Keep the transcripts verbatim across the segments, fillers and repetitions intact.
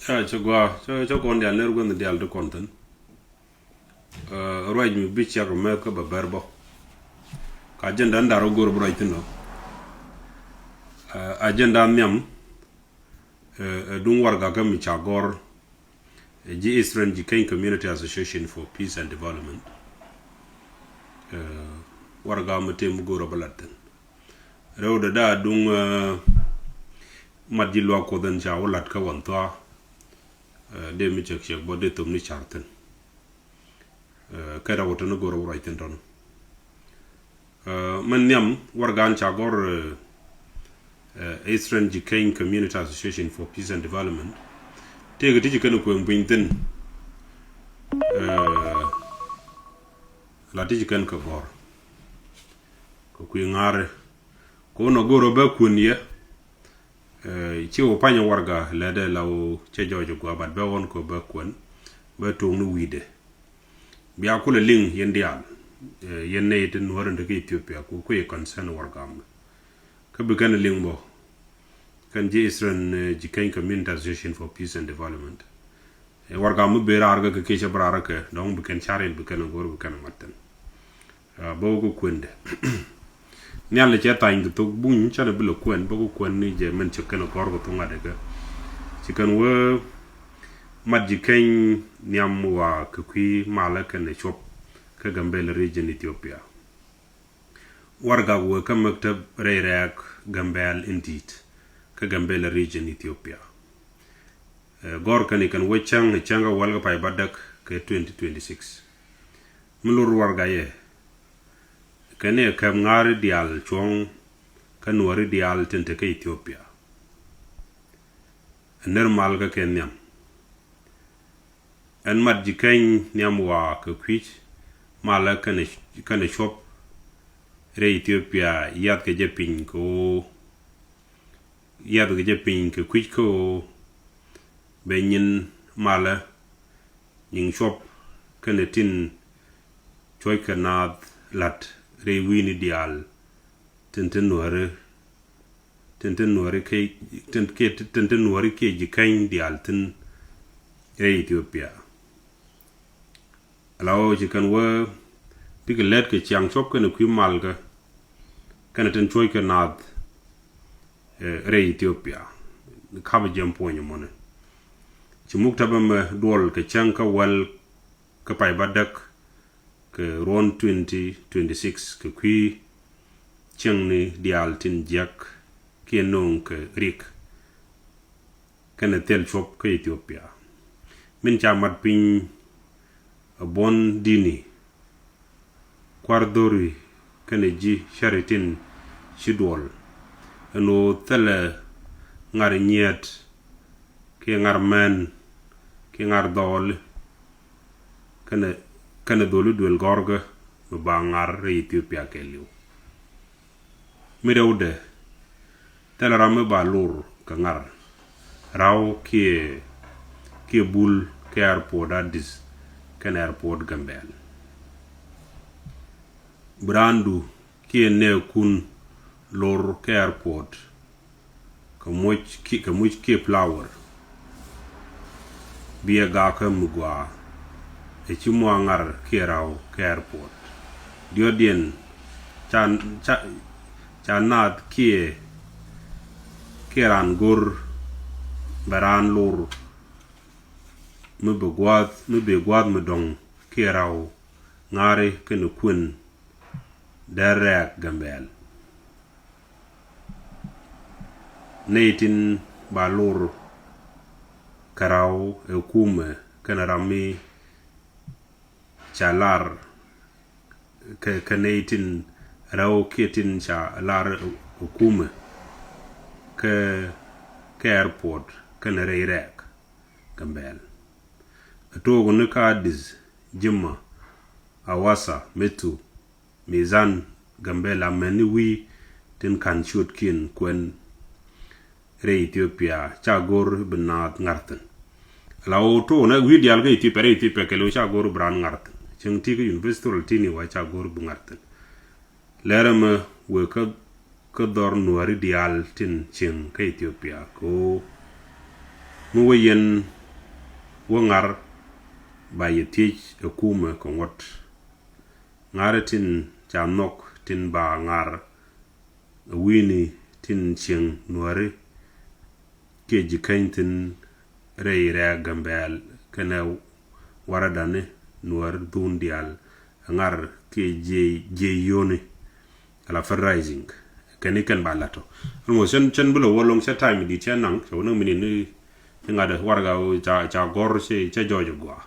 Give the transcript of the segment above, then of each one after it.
Ca cɛ gua cɛ cɛ kɔn dial ner guänh dial ti kɔn thin. Ruac mi bi ciak mɛ kä bɛ bɛr bɔ. Ka agenda ndar wä gor bi ruac thin nɔ. Agenda nhiam. Duŋ warga kä mi ca gɔr. Ji̱ Eastern Jikäny Community Association for Peace and Development. Warga mi tem gor bɛ lat thin. Rɛw dɛ daa duŋ mat ji̱ luak kuɔth in ca wä lat kä wan thua. Dee mi cɛk cɛk bɔ dee thom ni car thin. Kɛ rɛw thin go̱r wä ruac thin tɔn. Mɛn nhiam wargan ca gɔr Eastern Jikäny Community Association for Peace and Development. Tëëkɛ ti ci kɛn kueŋ piny thin. La ti ci kɛn kɛ gɔr kɛ kui̱ ŋa̱ri. Kɛ wun a go̱r ɔ bɛ kuën yɛ. Ci wä panyɛ warga lɛtdɛ la wä cɛ jɔɔc gua̱a̱ bat bɛ ɣɔn kɛ bɛ kuɛn bɛ tuŋ ni wi̱i̱dɛ. Bia kulɛ liŋ yɛn diaal yɛn nɛy ti nuɔ̱ɔ̱r in te kä Ethiopia ku kui̱ concern warga mɛ. Kä bi kɛn liŋ bɔ kɛn ji̱ Eastern Jikäny Community Association for Peace and Development. Warga mi ben raar kä kɛ kiɛ cɛ bi raar kä dɔ̱ŋ bi kɛn carin bi kɛn go̱r bi kɛn mat thin. Bä wä kä kuendɛ. Nhial ni cɛ thany kɛ thok buny canɛ bi lɛ kuɛn bä kä kuɛn ni jɛ mɛn cɛ kɛn gɔr kɛ thok ŋa̱t kä. Ci kɛn wä mat Jikäny nhiam wa kɛ kui̱ malä kɛn ɛ cuɔp kä Gambela region Ethiopia. Wargak wä kä maktab rɛy rɛɛk Gambɛl in di̱i̱t kä Gambela region Ethiopia. Gɔr kɛn ikɛn wä cäŋ ɛ cäŋ kä wäl kä pay bädäk kɛ twenty twenty six. Mi lur warga yɛ kɛn i̱ ɛ käp ŋa̱ri diaal cuɔ̱ŋ kä nuɔ̱ri diaal tin te kä Ethiopia. Ɛ ner mal kä kɛ nhiam. Ɛn mat Jikäny nhiam wa kɛ kui̱c malä kɛnɛ cuɔp rɛy Ethiopia. Yath kɛ jɛ piny kɛ ɣöö yath kɛ jɛ piny kɛ kui̱c kä ɣöö bɛ nyin malä nyiŋ cuɔp kɛnɛ tin cuɔ̱ckɛ naath la̱t rɛy wi̱i̱ni diaal tin te nuääri tin te nuääri kiɛ tin kiɛ tin te nuääri kiɛ Jikäny diaal thin rɛy Ethiopia. Ala ɣöö ci kɛn wä bikɛ lät kɛ ciaŋ cuɔp kɛnɛ kui̱ malkä kɛnɛ tin cuɔ̱ckɛ naath rɛy Ethiopia. Kapɛ jɛm puɔ̱ny mɔnɛ ci muktab ɛmɛ duɔl kɛ cäŋ kä wäl kä pay bädäk kɛ ruɔ̱n twenty twenty six kɛ kui̱ cieŋni diaal tin jiäk kiɛ no̱o̱ŋ kɛ rik kɛnɛ thil cuɔp kä Ethiopia. Min ca mat piny ɛ buɔ̱n di̱ni kua̱r dho̱ri kɛnɛ ji̱ cäri tin ci duɔl ɛn ɣöö thilɛ ŋa̱r nyiet kiɛ ŋa̱r män kiɛ ŋa̱r dhɔɔli kɛnɛ kɛnɛ dholi duël gɔ̱rkä mi ba ŋa̱r rɛy Ethiopia kɛɛliw. Mi rɛwdɛ thilɛ ram mi ba lur kɛ ŋa̱r raw kiɛ kiɛ bul kɛ airport Addis kɛnɛ airport Gambɛl. Bi raandu kiɛ nɛɛkun lor kɛ airport kɛ muc kiɛ flower. Biɛ gakä mi gɔaa ɛ ci muaŋar kiɛ raw kɛ airport. Diɔ̱kdiɛn ca ca ca naath kiɛ kiɛ raan go̱r bɛ raan lor mi bi gua̱a̱th mi bi gua̱a̱th mi dɔ̱ŋ kiɛ raw ŋa̱ri kɛnɛ kuën dee rɛɛk Gambɛl. Nɛy tin ba lor kɛ raw ɛ kumɛ kɛnɛ ram mi ca lar kɛ kɛ nɛy tin raw kiɛ tin ca lar ɛ kumɛ kɛ kɛ airport kɛnɛ rɛy rɛɛk Gambɛl. Ɛ tuɔɔk ni ka Addis, Jimma, Awasa, Metu, Mizan, Gambɛl amɛni wi̱i̱ tin ka̱n ciötkiɛn kuɛn rɛy Ethiopia ca go̱r bi naath ŋa̱r thi̱n. Ala ɣöö tuɔɔk ni wi̱i̱ diaal kä Ethiopia rɛy Ethiopia kɛl ɣöö ca go̱r bi raan ŋa̱r thi̱n. Cieŋ ti kä university rɛl ti̱ni wa ca go̱r bi ŋa̱r thi̱n. Lɛr ɛmɛ wëë kä kä dhɔr nuääri diaal tin cieŋ kä Ethiopia kɛ ɣöö mi wä yɛn Wä ŋar ba yɛ thiec ɛ kumɛ kɛ ŋuɔ̱t. Ŋa̱rä tin ca nhɔk tin ba ŋar ɛ wi̱i̱ni tin cieŋ nuääri kiɛ ji̱ käny thi̱n rɛy rɛ̈ɛ̈k Gambɛl kɛnɛ warädani nuäär dhun diaal ɛ ŋar kiɛ jiɛ jiɛ yoni. Ala fundraising kɛn i̱ kɛn ba la̱t tɔ. Almost cɛn cɛn bi lɛ wä loŋ cɛ time di cɛ naŋ cɛ wä naŋ mini ni ni ŋa̱t warɛga ca ca gɔr cɛ cɛ jɔɔc gɔaa.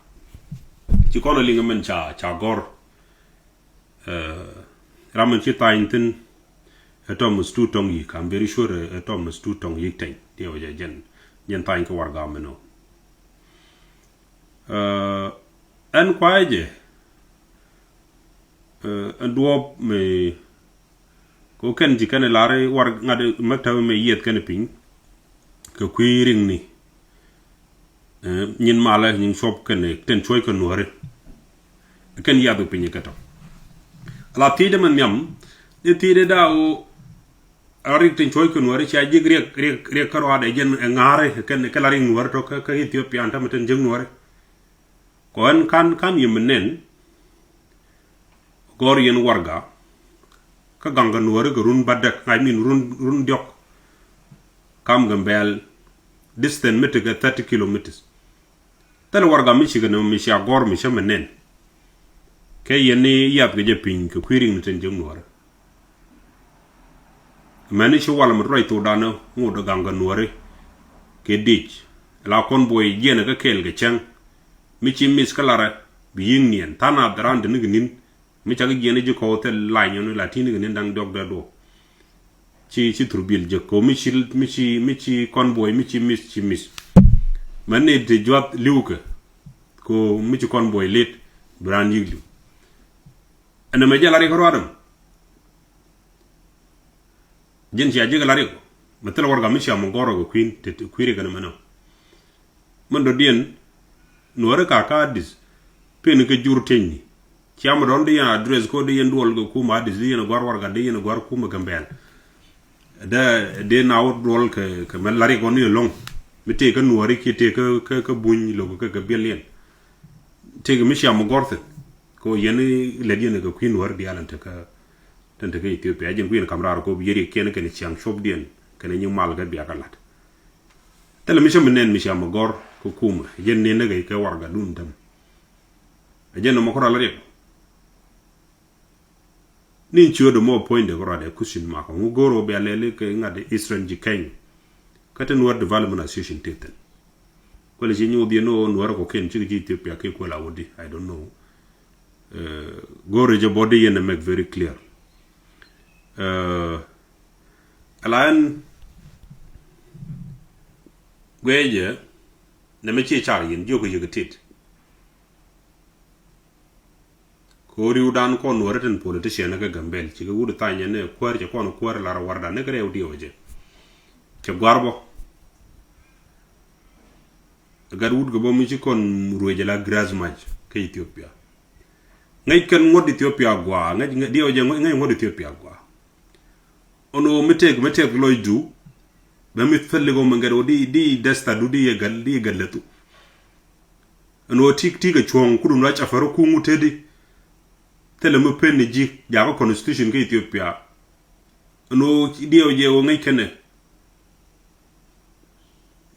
Ci kɔn a liŋ mɛn ca ca gɔr. Ram mɛn ci thany thin ɛ Thomas Tu Tong Yik, I'm very sure ɛ Thomas Tu Tong Yik teny ti wä jɛ jɛn jɛn thany kɛ warɛga mɛn ɔ. Ɛn kuayɛ jɛ ɛn duɔɔp mi ko kɛn ci kɛn lar war ŋa̱t maktab mi yieth kɛn piny kɛ kui̱ riŋni. Nyin malɛ nyin cuɔp kɛn ten cuɔc kɛ nuɔri kɛn yath piny kɛ tɔ. Ala thiecdɛ mɛ nhiam ni thiecdɛ daa wo a rik tin cuɔc kɛ nuɔri cia ji̱k riɛk riɛk riɛk kä ruaadɛ jɛn ɛ ŋa̱ri kɛn kɛ la rik nuɔri tɔ kä Ethiopia an tamɛ ten ji̱k nuɔri. Kɔ ɛn kan kan yim nɛn gɔr yɛn warɛga kä gaŋ kɛ nuɔri kɛ run batdäk, I mean run run diɔk. Kam Gambɛl distance mi tekɛ thirty kilometers. Thilɛ warɛga mi cikɛ ni mi cia gɔr mi cä mi nɛn. Kɛ yɛn ni yath kɛ jɛ piny kɛ kui̱ riŋni tin ji̱k nuɔri. Mɛni ci wal mi ruac thokdan ŋot gaŋ kɛ nuɔri kɛ dic. La kɔn buɔy jiɛn kä kɛɛl kɛ cäŋ mi ci miss kä larɛ bi yi̱ŋ niɛn tha̱a̱ŋ nath raan deni kɛ ni̱n. Mi cak jiɛn ji̱ kɔw thil lany yɔn la ti̱n kɛ ni̱n da̱ŋ diɔk dee duɔk. Ci ci thurbil jek ko mi ci mi ci mi ci kɔn buɔy mi ci miss ci miss. Mɛni ti juath li̱w kɛ ko mi ci kɔn buɔy lit bi raan yi̱k li̱w. Ɛn ɛmɛ jɛ la rik kä ruaadäm. Ji̱n cia ji̱ kɛ la rik mɛ thil warɛga mi cia mɛ gɔr kɛ kui̱n te kui̱ rik kɛn mɛ nɔ. Mɛn dɔ̱diɛn nuɔri ka ka Addis. Pin kɛ jur ti̱nyni cia mɛ dɔ̱n di yɛn address ko di yɛn duɔl kɛ kumɛ Addis di yɛn gua̱r warɛga di yɛn gua̱r kumɛ Gambɛl. Dee dee na wä duɔl kɛ kɛ mɛ la rik ɔ ni ɛlɔ̱ŋ mi tëë kä nuɔri kiɛ tëë kä kä buny lo̱k kä kɛ biɛl yɛn. Tëë kɛ mi cia mɛ gɔr thi̱n. Ko yɛn lɛt yɛn kɛ kui̱ nuɔri diaal ɛn tekä Tɛn tekɛ Ethiopia jɛn kui̱n kam raar kop yeri kiɛn kɛn ciaŋ copdiɛn kɛn nyi mal kɛ biak kɛ lat. Thilɛ mi cä mi nɛn mi cia mi gɔr kɛ kumɛ jɛn ni näk kɛ warɛga dun täm. Ɛ jɛn nɔmɔ kɔrɔ la riɛk. Ni ciöt mɔ puɔ̱nydɛ kɔrɔ dɛ kusin makɔ ŋu go̱r wä bia lɛli kɛ ŋa̱t Eastern ji̱ Keny. Kä te Nuer Development Association te thin. Kuɛlɛ ci nyuuth yɛn ɔ Nuer kɔ ken cikɛ ji̱ Ethiopia kɛ kuɛl a wä di, I don't know. Go̱o̱ri jɛ bɔdi yɛn ɛ make very clear. Ɛla ɛn guɛcɛ nɛ mɛ ci car yɛn jiök kɛ yek tit. Kɛ ɣöö riwdan kɔn nuɔri tin politician kä Gambɛl cikɛ wut thany ɛn ɛ kuäär cɛ kɔn kuäär lar warda ni kɛ rɛw diɛw jɛ. Cɛ guar bɔ. Gat wut kɛ bä mi ci kɔn ruëc ala grass match kä Ethiopia. Ŋäc kɛn ŋuɔ̱t Ethiopia gua, ŋäc diɛw jɛ ŋäc ŋuɔ̱t Ethiopia gua. Ɔnɔ mi tëk mi tëk lɔc du bɛ mi thil lik ɔmɛ ŋɛt ɔ di di desta du di yɛ gal di yɛ gal lɛthu. Ɛn ɣöö tik tik ɛ cuɔ̱ŋ kudun ruac afɛr ɔ kuŋ wut tedi. Thilɛ mi pen ni ji̱ jakä constitution kä Ethiopia. Ɛn ɣöö diɛw jɛ ɣöö ŋäc kɛnɛ.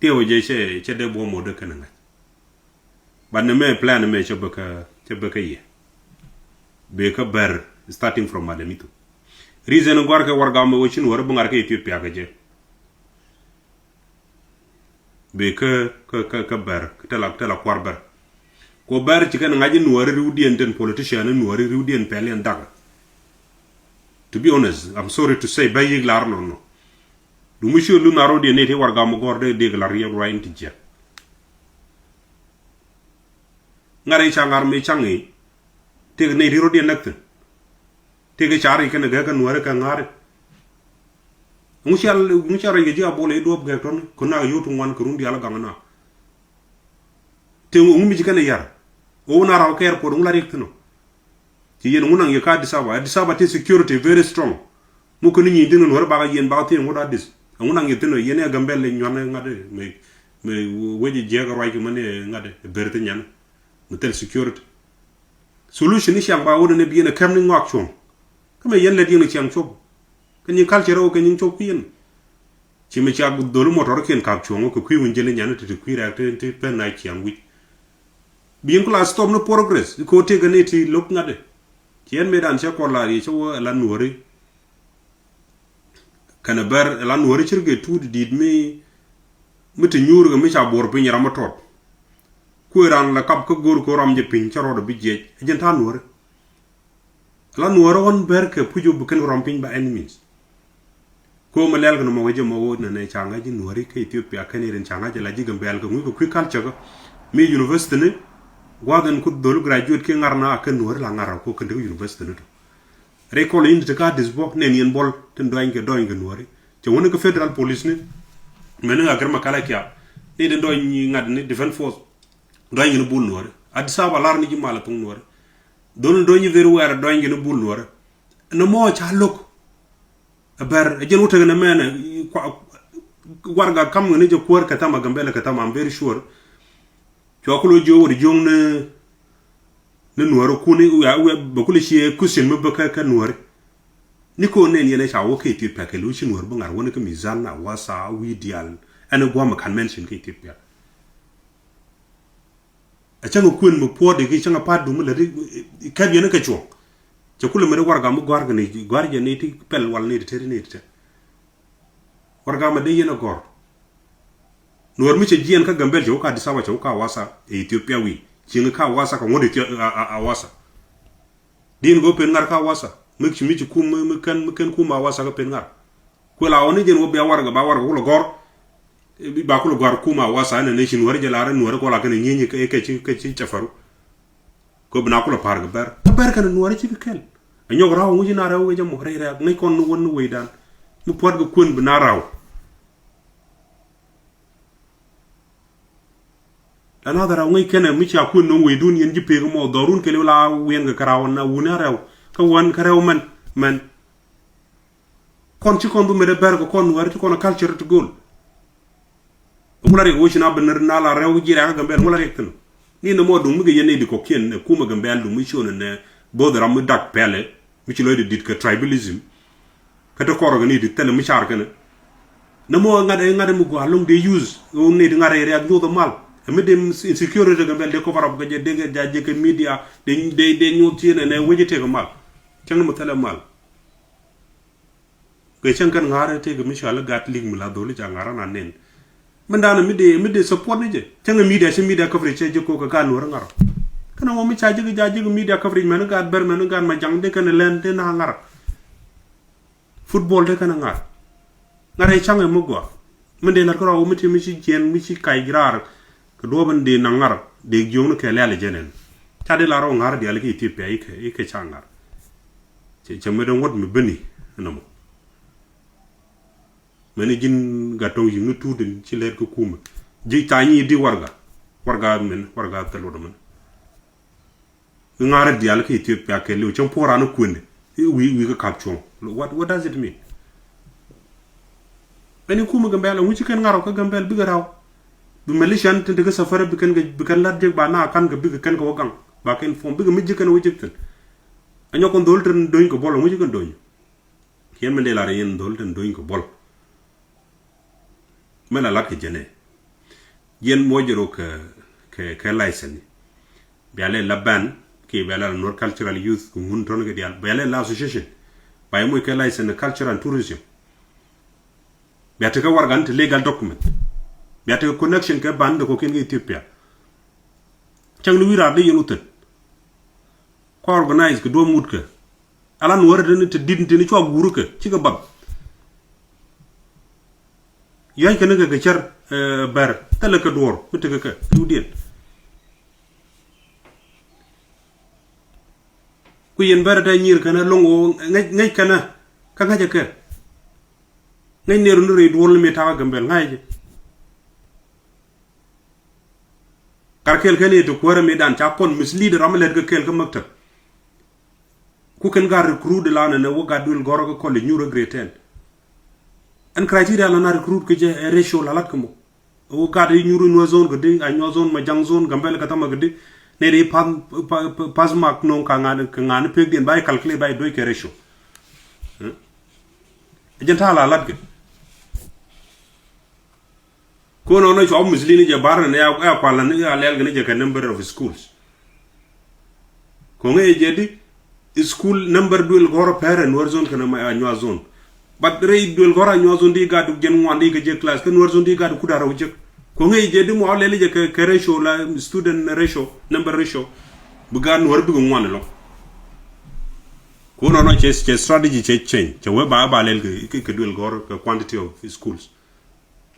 Diɛw jɛ cɛ cɛ dee buɔ̱m ɔ dee kɛnɛ ŋa̱c. But ni mɛ plan mɛ cɛ bä kä cɛ bä kä yɛ. Bee kä bɛr starting from Adamithu. Reason guar kɛ warɛga mɛ wä ci nuɔrɛ bi ŋar kä Ethiopia kɛ jɛ. Bee kä kä kä kä bɛr kä tɛ la tɛ la kuar bɛr. Ko bɛr ci kɛn ŋa̱c i̱ nuɔri riwdiɛn tin politician i̱ nuɔri riwdiɛn pɛl yɛn dak. To be honest, I'm sorry to say bɛ yik lar nɔnɔ. Dumi ci lu na rodiɛn ni ti warɛga mɛ gɔr dee dee kɛ lar yɛ ruac in ti jiɛk. Ŋa̱r i̱ ca ŋa̱r mi caŋ i̱ tëk nɛy ti rot yɛn näk thi̱n. Tëk i̱ car i̱ kɛn i̱ gɛ̈k kɛ nuääri kɛ ŋa̱ri. Ŋu cia ŋu cia rɔy kɛ ji̱ a bol i̱ duɔ̱p gɛ̈k tɔ̱ni kɛ nak i̱ yio̱w ti ŋuan kɛ run diaal i̱ gaŋ i̱ na. Tëk ŋu mi ci kɛn i̱ yar ɣöö na raw kɛ airport ŋu la riɛk thi̱n ɔ. Ci yɛn ŋu naŋ yɛ kä Addis Ababa, Addis Ababa ti security very strong. Ŋu kä ni nyi̱i̱ thi̱n ŋuɔ̱t bakɛ yɛn bakɛ thi̱n ŋuɔ̱t Addis. Ŋu naŋ yɛ thi̱n ɔ yɛn ɛ Gambɛl lɛ nyuan ɛ ŋa̱t ɛ mɛ. Mi wec jiɛk ruac kɛ mɛn ɛ ŋa̱t ɛ ber ti nyan. Mi thil security. Solution ni ciaŋ ba wut ni bi yɛn ɛ kɛm ni ŋɔak cuɔ̱ŋ. Kä mɛ yɛn lɛt yɛn ciaŋ cuɔp. Kɛ nyin culture wä kɛ nyin cuɔp kiɛn. Ci mi ciak dhol mɔtɔr kiɛn kap cuɔ̱ŋ wä kɛ kui̱ wun jeli nyan ti ti kui̱ rɛk ti ti pɛn na ciaŋ wi̱c. Bi yɛn kula stop ni progress. Kɛ wä tëkɛ ni ti lo̱k ŋa̱t ɛ. Ci yɛn mëë dan cɛ kɔr la ri cɛ wä ɛ la nuɔri. Kɛnɛ bɛr ɛ la nuɔri cirkɛ tuut di̱i̱t mi mi ti nyuur kɛ mi ca buɔr piny ram mi tɔt. Kuëë ran la kap kä go̱o̱r kɛ ram jɛ piny cä rɔɔdɛ bi jiɛc ɛ jɛn ta̱a̱ nuɔri. Ɛ la nuɔri ɣɔn bɛr kɛ puc wä bi kɛn rɔm piny by any means. Ko mi lɛl kɛ nɔmɔ wecɛ mɔ wä nɛnɛ ca ŋa̱c ji̱ nuɔri kä Ethiopia kɛn irin ca ŋa̱c jɛ la ji̱ Gambɛl kɛ ŋui̱ kɛ kui̱ culture kä mi university ni gua̱th in ku dhol graduate kiɛ ŋar na a kɛn nuɔri la ŋar a ko kɛn ti kä university ni tɔ. Rɛy kɔl in ti kä Addis bɔ nɛn yɛn bɔl tin dɔny kɛ dɔny kɛ nuɔri. Cɛ wuni kä federal police ni mɛn ni ŋa gɛr ma kala kia ni tin dɔny ŋa̱t ni defense force. Dɔny kɛ ni bul nuɔri Addis Ababa lar ni ji̱ mal a thuŋ nuɔri. Dhol ni dɔny very well dɔny kɛ ni bul nuɔri. Ni mɔ ca lo̱k. Ɛ bɛr ɛ jɛn wä tekɛ ni mɛn ɛ warga kam kɛ ni jɛ kuäär kɛ thama Gambɛl kɛ thama, I'm very sure. Cua kulo jiök wä di jiök ni ni nuɔri kuni wiɛ wiɛ bɛ kuli cie kusin mi bä kä kä nuɔri. Ni ko nen yɛn ca wä kä Ethiopia kɛ lu ci nuɔri bä ŋa̱r wä ni kä Mizan, Awasa, wi̱i̱ dial. Ɛn guam kan mention kä Ethiopia. A cäŋ a kuën mi puɔt di ki cäŋ a pat dum la di kɛp yɛn kɛ cuɔŋ. Cɛ kuli mi di warga mi guar kɛ ni guar jɛ ni ti pɛl wal ni ti te ni ti te. Warga mi di yɛn a gɔr. Nuɔr mi cɛ jiɛn kä Gambɛl cɛ wä kä Addis Ababa cɛ wä kä Awasa ɛ Ethiopia wi̱i̱. Cieŋ kä Awasa kɛ ŋuɔ̱t Ethiopia Awasa. Din kɛ wä pen ŋar kä Awasa. Mi ci mi ci kum mi kɛn mi kɛn kum Awasa kɛ pen ŋar. Kuɛ la wä ni jɛn wä bia warga ba warga kulɛ gɔr. Ba kulɛ gɔr kum Awasa ɛn ni ci nuɔr jɛ lar nuɔr kɔ la kɛn nyieny kɛ ci kɛ ci cɛ faru. Kɛ bi na kulɛ par kɛ bɛr kɛ bɛr kɛn nuɔr ci kɛ kɛl. A nyɔk raw ŋuci na rɛw kɛ jɛ mɔ rɛy rɛk ŋäc kɔn ni wän ni wecdan. Mi puɔt kɛ kuën bi na raw. Another raw ŋäc kɛnɛ mi cia kuën no̱o̱ŋ wecdun yɛn ji̱ pek mɔ dhɔrun kɛl la wiɛn kɛ kɛ raw na wuni a rɛw kä wän kä rɛw mɛn mɛn. Kɔn ci kɔn bi met ɛ bɛr kɛ kɔn nuɛr ci kɔn ɛ culture ti go̱l. Ŋu la riɛk wec na ben na la rɛw ji̱ rɛk kä Gambɛl ŋu la riɛk thin. Ni nɛ mɔ duŋ mi kɛ yɛn ni di kɔkiɛn ɛ kumɛ Gambɛl duŋ mi ciön ɛ nɛ both ram mi dak pɛlɛ mi ci lɔcdɛ dit kɛ tribalism. Kä te kɔrɛ kɛ ni ti thilɛ mi car kɛnɛ. Nɛ mɔ ŋa̱t ɛ ŋa̱t ɛ mi gɔaa loŋ dee use ɣöö ni ti ŋa̱t ɛ riak nyoth ɛ mal. Ɛ mi dee insecurity kɛ bɛl dee cover up kɛ jɛ dee kɛ ja jɛ kɛ media dee dee dee nyoth ci nɛ nɛ wec ɛ tëëk ɛ mal. Cäŋ ni mi thilɛ mal. Kɛ cäŋ kɛn ŋa̱r ɛ tëëk ɛ mi cual ɛ gat lik mi la dholi ca ŋa̱r ɛ na nen. Min da̱a̱n mi dee mi dee support ni jɛ cäŋ media ci media coverage cɛ jɛ kok kɛ gaat nuɔr ŋa̱r. Kɛn ŋuɔ mi ca jek ja jek media coverage mɛn gaat ber mɛn gaat ma jaŋ dee kɛn lɛn dee na ŋa̱r. Football dee kɛn ŋa̱r. Ŋa̱r ɛ caŋ ɛ mi gua. Min dee lat kɛ rɔ mi ti mi ci jiɛn mi ci kac raar. Kɛ duɔp in dee na ŋa̱r dee jiöŋ ni kɛ lɛl jɛ nɛn. Ca dee la rɔ ŋa̱r dial kɛ Ethiopia ikɛ ikɛ ca ŋa̱r. Cɛ cɛ mi dee ŋuɔ̱t mi beni nɔmɔ. Mɛni ji̱n gat tɔŋ yi̱ŋni tuut in ci lɛt kä kumɛ. Ji̱ ca nyi di warga. Warga min warga thil wut min. Ŋa̱rä diaal kä Ethiopia kɛ liw cäŋ puɔ̱r an kuëndɛ. Wi̱i̱ wi̱i̱ kä kap cuɔ̱ŋ. What, what does it mean? Mɛni kumɛ Gambɛl ŋuci kɛn ŋa̱rä kä Gambɛl bikɛ raw. Bi militian tin ti kä safari bi kɛn kɛ bi kɛn lat jek ba na kan kɛ bikɛ kɛn kɛ wä gaŋ ba kɛn form bikɛ mi jek kɛn wä jek thin. Anyɔk kɔn dhol tin dony kɛ bɔl ŋuci kɛn dony. Kiɛn mi dee lar yɛn dhol tin dony kɛ bɔl. Mi la lat kɛ jɛnɛ. Yɛn muɔc jɛ rok kɛ kɛ kɛ license. Bia lɛ la ban ki bia lɛ la Nuer Cultural Youth kɛ ŋun tɔn kɛ dial bia lɛ la association. Ba yɛ muɔc kɛ license culture and tourism. Bia tekɛ wargan ti legal document. Bia tekɛ connection kɛ ban de kɔ kin kɛ Ethiopia. Cäŋ ni wi̱i̱ raar dee yɛn wuthin. Kua organize kɛ duɔ̱m wut kɛ. Ala nuɔ̱ɔ̱ri tini ti dit tini cua guuri kɛ cikɛ bak. Yuac kɛn kɛ kɛ cär bɛr thilɛ kɛ duɔ̱ɔ̱r mi tekɛ kɛ li̱wdiɛn. Ku yɛn bɛr tɛ nyir kɛn loŋ ɣöö ŋäc ŋäc kɛn kä ŋäc kɛ. Ŋäc nɛɛr ni rɛy duɔ̱ɔ̱r ni mi ta̱a̱ Gambɛl ŋa̱c jɛ. Kar kɛɛl kɛn i̱ ti kuäärä mi dan ca kɔn mislead ram mi lɛt kɛ kɛɛl kä maktab. Ku kɛn gaat recruit di la nɛnɛ wä gat duël gɔrä kä college nyurä grade ten. Ɛn criteria la na recruit kä jɛ ɛ ratio la lat kä mɔ. Wä gat i̱ nyuri Nuer zone kädi, Anyuak zone, Majang zone, Gambɛl kä thamɛ kädi. Nɛ ri pass, pa, pa, pass mark nöŋ ka ŋa̱n, ka ŋa̱n pek diɛn ba i̱ calculate ba i̱ duec kɛ ratio. Ɛ jɛn ta̱a̱ la lat kɛ. Ko nɔnɔ cua mislead ni jɛ bar ni ya, ya kual ni ya lɛl kɛ ni jɛ kɛ number of schools. Ko ŋäc jɛ di school number duel gɔr pɛrɛ Nuer zone kɛnɛ Anyuak zone. But rɛy duel gɔr Anyuak zone di gat jiɛn ŋuan di kɛ jɛ class kɛ Nuer zone di gat kut arɛw jek. Ko ŋäc jɛ di mɔ lɛl jɛ kɛ, kɛ ratio la student ratio, number ratio. Bi gat Nuer bikɛ ŋuan lɔ. Ko nɔnɔ cɛ, cɛ strategy cɛ change. Cɛ wee ba, ba lɛl kɛ, kɛ, kɛ duel gɔr kɛ quantity of schools.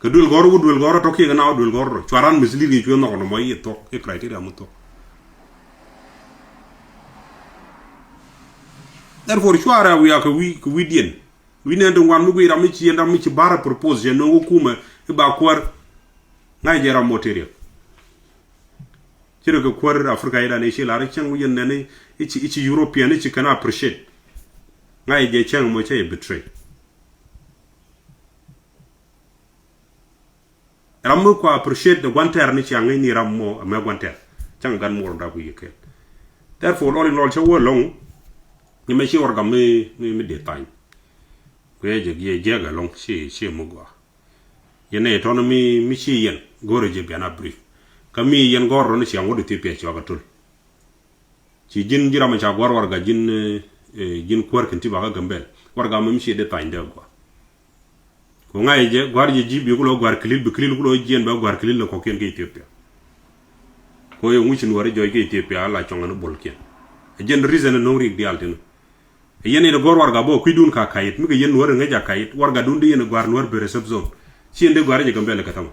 Kɛ duel gɔr wä duel gɔr tɔk kiɛ kɛ na wä duel gɔr rɔ. Cua ran mislead kɛ cuɛ nhɔk nɔmɔ i̱ thuɔk i̱ criteria mi thuɔk. Therefore cua rɛ wiak kɛ wi̱i̱, kɛ wi̱i̱ diɛn. Wi̱i̱ nɛn ti ŋuan mi guiy ram mi ci yɛn ram mi ci bar a propose yɛn nöŋ wä kumɛ i̱ ba kuäär. Ŋa̱c jɛ ram mɔ ti riɛk. Ci rɛ kɛ kuäär Africa i̱ dan i̱ ci lar i̱ cäŋ wi̱i̱ yɛn nɛn i̱ ci, i̱ ci European i̱ ci kɛn appreciate. Ŋa̱c jɛ cäŋ mɔ cä yɛ betray. Ram mi kua appreciate the guantɛr ni ciaŋ ni ram mɔ ɛmɛ guantɛr. Cäŋ gan muɔr dak wi̱i̱ kɛn. Therefore lɔl in lɔl cä wä lɔŋ. Ni mɛ ci warɛga mi, mi, mi dee thany. Kuɛ jɛ giɛ jiɛk ɛlɔŋ ci, ci mi gɔaa. Yɛn nɛ tɔn mi, mi ci yɛn go̱rɛ jɛ biana brief. Kä mi yɛn gɔr rɔ ni ciaŋ wä di Ethiopia ci waka tul. Ci ji̱n ji̱ ram ca gua̱r warɛga ji̱n, eh, ji̱n kuäär kɛn ti bakä Gambɛl. Warɛga mi mi ci dee thany dee gɔaa. Ko ŋa̱c jɛ gua̱r jɛ ji̱ bi kulɔ gua̱r kilil bi kilil kulɔ jiɛn bɛ gua̱r kilil lɛ kɔkiɛn kä Ethiopia. Ko yɛ ŋuci Nuäri jɔc kä Ethiopia la cɔŋ ɛn bolkiɛn. Ɛ jɛn reason ɛ no̱ŋ rik diaal tini. Ɛ yɛn in ɛ gɔr warɛga bä kui̱dun ka kayit mi kɛ yɛn Nuäri ŋäc a kayit warɛgadun di yɛn ɛ gua̱r Nuäri bɛ reserve zone. Ci yɛn dee gua̱r jɛ Gambɛl ɛ kɛ tha̱mɛ.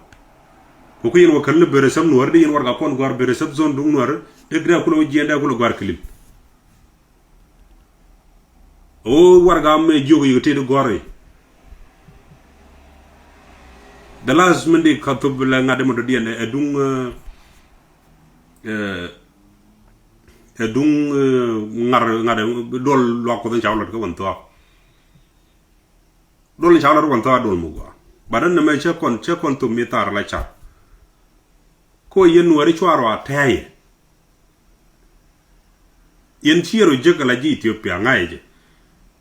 Ko ki yɛn wä käl ni bɛ reserve Nuäri di yɛn warɛga kɔn gua̱r bɛ reserve zone duŋ Nuäri dee gidɛ kulɛ wä jiɛn dee kulɛ gua̱r kilil. O warɛga mɛ jiök yik ti di gɔri. The last min di ka thop lɛ ŋa̱t di mɔ dɔ̱diɛn ɛ duŋ, eh, ɛ duŋ, eh, ŋar ŋa̱t duɔl luak Kuoth in ca wä lɔt kä wän thuak. Duɔl in ca wä lɔt kä wän thuak duɔl muk gɔaa. But ɛn nɛmɛ cɛ kɔn, cɛ kɔn thop mi thar la car. Ko yɛn Nuäri cuarɔ a tɛɛyɛ. Yɛn ciɛ rɔ jek ala ji̱ Ethiopia ŋa̱cɛ jɛ.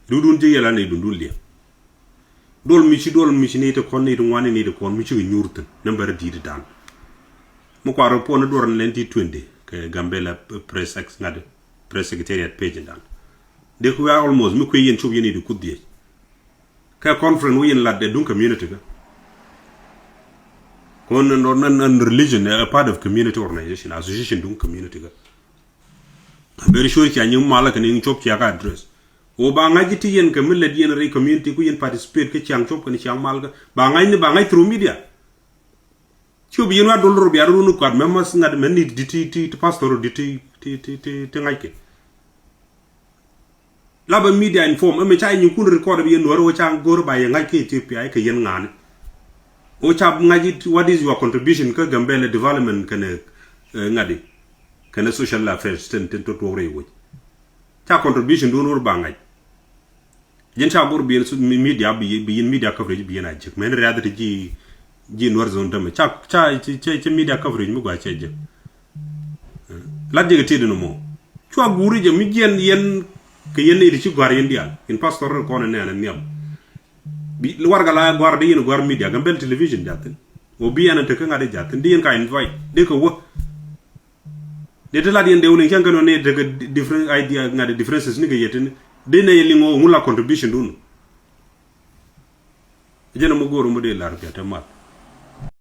Dudun jek yɛ la nɛy dundun liɛŋ. Duɔl mi ci, duɔl mi ci nɛy ti kɔn, nɛy ti ŋuan, nɛy ti kɔn mi ci kɛ nyuur thi̱n. Nambär di̱i̱t dan. Mi kuarɛ puɔn duɔr ni lɛn ti twenty kɛ Gambela press ex ŋa̱t press secretariat page dan. Dee kuɛ almost mi kuɛ yɛn cop yɛn nɛy ti kuth dhiec. Kɛ conference wä yɛn lat ɛ duŋ community kä. Kɔn nɔ nɔ nɔ religion ɛ part of community organization, association duŋ community kä. Very sure cia nyiŋ malä kɛ ni cop cia ka address. Wä ba ŋa̱c ti yɛn kɛ mi lät yɛn rɛy community ku yɛn participate kä ciaŋ cop kɛ ni ciaŋ mal kä. Ba ŋa̱c ni ba ŋa̱c through media. Ci wä bi yɛn wa dol rɔ bia run kuat mɛ mas ŋa̱t mɛ ni di ti ti ti pastor di ti ti ti ti ti ŋa̱c kɛ. La bɛ media inform ɛmɛ ca nyinkun record bi yɛn Nuäri wä ca go̱r ba yɛ ŋa̱c kä Ethiopia kɛ yɛn ŋa̱ni. Wä ca ŋa̱c it, what is your contribution kä Gambela development kɛnɛ, eh, ŋa̱di kɛnɛ social affairs tin tin to tuɔk rɛy wec. Ca contribution dun wä ba ŋa̱c. Jɛn ca go̱r bi yɛn su- mi- media bi yɛn, bi yɛn media coverage bi yɛn a jek mɛn riath ti ji̱ ji̱ Nuäri zone tämɛ ca ca ca ca media coverage mi gua cɛ jek. Lat jɛ kɛ ti di ni mɔ. Cua guuri jɛ mi jiɛn yɛn kɛ yɛn ni ti ci gua̱r yɛn diaal. In pastor kɔn nɛn nhiam. Bi warɛga la gua̱r di yɛn gua̱r media Gambel television jathin. Wä bi yɛn te kä ŋa̱t di jathin di yɛn ka invite di kɛ wä. Di ti lat yɛn de wä liŋ cɛn kɛ nɔ ni te kɛ different idea ŋa̱t di differences ni kɛ yɛ tin. Di nɛ yɛ liŋ wä ŋun la contribution dun. Jɛn mɔ go̱o̱r mɔ dee lar kɛ te mal.